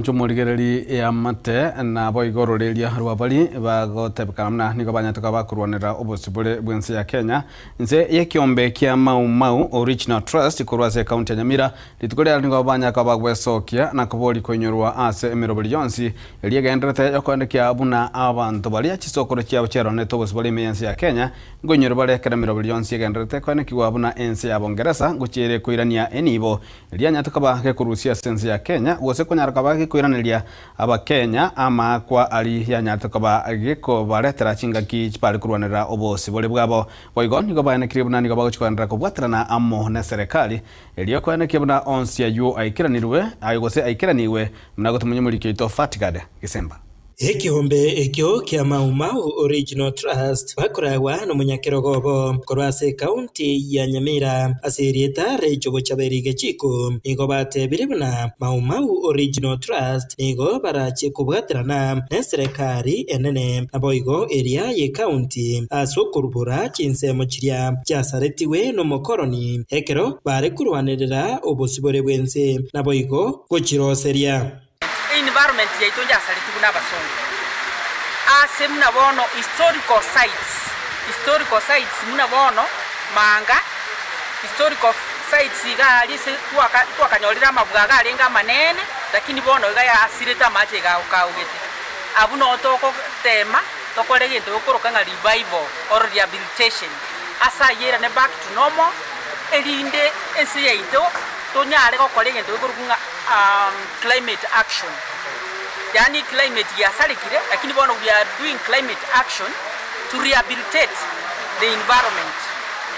Inche omorigereria eamate naboigo ororeria rwa baria bagotebekana buna nigo banyarete koba bakorwanera obosibore bw'ense ya Kenya inse y'ekiombe kia Mau Mau Original Trust korwa ase ekaunti ya Nyamira. Rituko riaro nigo banyare koba bagwesokia na koboria koinyorwa ase emeroberi yonsi eria egendererete yokoendekia buna abanto baria chisokoro chiabo chiaronerete obosibore ime y'ense ya Kenya nkoinyorwa bare ekero emeroberi yonsi egendererete koenekigwa buna ense ya Bongeresa ngochia ere koirania enibo Rianyarete koba gekorusia ase ense ya Kenya, gose konyara koba gekoiraneria Abakenya amaakwa aria yanyarete koba gekobaretera chingaki bare korwanerera obosibore bwabo. Boigo nigo baenekirie buna nigo bagochia kogenderera kobwaterana amo neserekari erio koenekia buna onsi ayio aikeranirwe gose aikeranigwe buna gotomonya omoriki oito Fatgard Gisemba. Ekeombe ekio kia Mau Mau Original Trust bakoragwa nomonyakerogo obo korwa ase ekaunti ya Nyamira ase erieta Rachel Bochaberi Gechiko nigo batebire buna Mau Mau Original Trust nigo barachie kobwaterana neserekari enene naboigo eria y'ekaunti ase okorubora chinsemo chiria chiasaretigwe nomokoroni ekero bare korwanerera obosibore bw'ense naboigo gochiroseria. Environment yaito nyasaretie buna abasongo ase buna bono historical sites, historical sites buna bono Manga, historical sites iga aria ase twaka twakanyorire amabwaga arenge amanene lakini bono iga yasirete amache iga akaugete. Abwo noo togotema tokore egento gekoroka ng'a revival or rehabilitation ase ayio erane back to normal erinde ense yaito tonyare gokora egento gekorokwa ng'a climate action, yaani climate giasarekire lakini bono we are doing climate action to rehabilitate the environment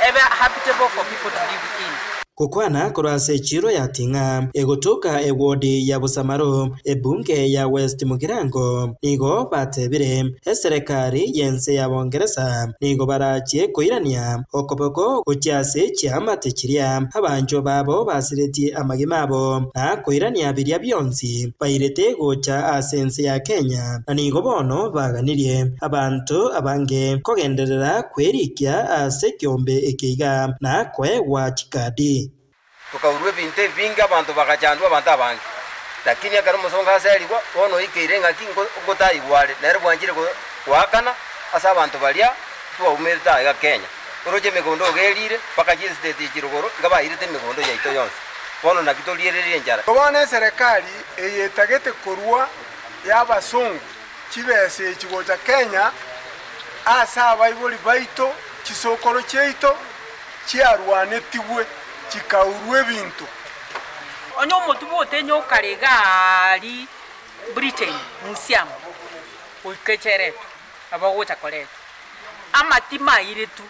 ebe habitable for people to live in. Gokwana korwa ase echiiro ya Ting'a, egotoka ewodi ya Busamaro, ebunge ya West Mugirango, nigo batebire eserekari y'ense ya Bongeresa nigo barachie koirania okoboko gochia ase chiamate chiria abanchwa babo basiretie amagima abo, na koirania biria bionsi bairete gocha ase ense ya Kenya, na nigo bono baganirie abanto abange kogenderera kwerikia ase ekeombe eke iga, na koegwa chikadi. Tokaurwa ebinto ebinge, abanto bagachandwa, abanto abange. Lakini ekero omosongo aserigwa, bono oikeire ng'aki ngotaigwa are, nere bwanchire goakana ase abanto baria twaumerete aiga Kenya. Oroche emegondo iga erire, mpaka chiesiteti echi rogoro, iga bairete emegondo yaito yonsi. Bono naki toriererie enchara? Bono eserekari eye etagete korwa y'abasongo chibesa echi gocha Kenya ase abaibori baito, chisokoro chiaito chiarwanetigwe chikaurwa ebinto. Onye omotubo otenyo okare iga aria Britain museum goika echeretwe nabo ogocha koretwa. Amatimo airetwe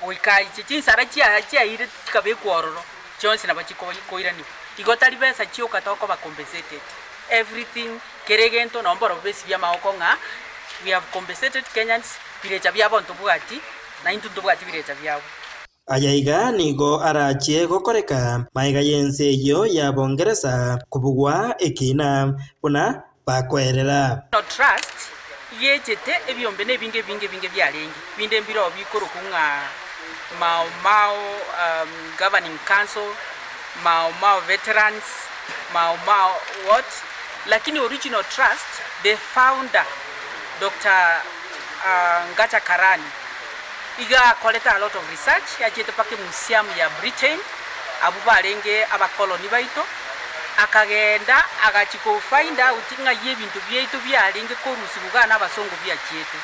goika inche chinsara chia chiairetwe chikabekwa ororo chionsi nabo chikoiranigwa. Igo tari besa chioka tokoba compensated, everything kera egento nonye mborobwo besibie amagoko ng'a we have compensated Kenyans birecha biabo ntobwati na intwe ntobwati birecha biabo. Aya iga nigo arachie gokoreka magega y'ense eyio ya Bongeresa kobugwa ekiina buna bakoerera. No trust yechete ebiombe nebinge ebinge ebinge biarenge, binde mbiroo bikorokwa ng'a Mau Mau Governing Council, Mau Mau Veterans, Mau Mau what, lakini original trust the founder Doctor Ngacha Karani iga akorete a lot of research achiete mpaka emuseum ya Britain abwo barenge abakoloni baito akagenda agachia ko find out ng'ai ebinto biaito biarenge korusigwa igaa na abasongo biachiete.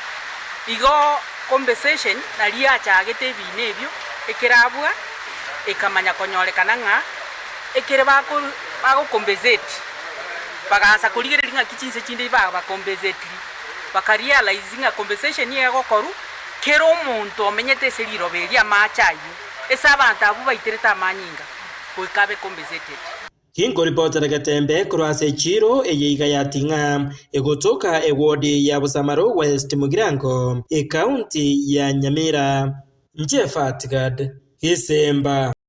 Igo compensation naria achagete ebina ebio ekerabua ekamanya konyorekana ng'a ekere bako bago compensate bagaansa korigereria ng'aki chinse chinde baba compensatiri baka realize ng'a compensation egokorwa kera omonto omenyete ase riroba eri amache ayio ase abanto abwo baiterete amanyinga goika abe compensated. Ginkoripotera Getembe korwa ase echiiro eye iga ya Ting'a, egotoka ewodi ya Busamaro West Mugirango, ekaunti ya Nyamira. Inche Fatgad Gisemba.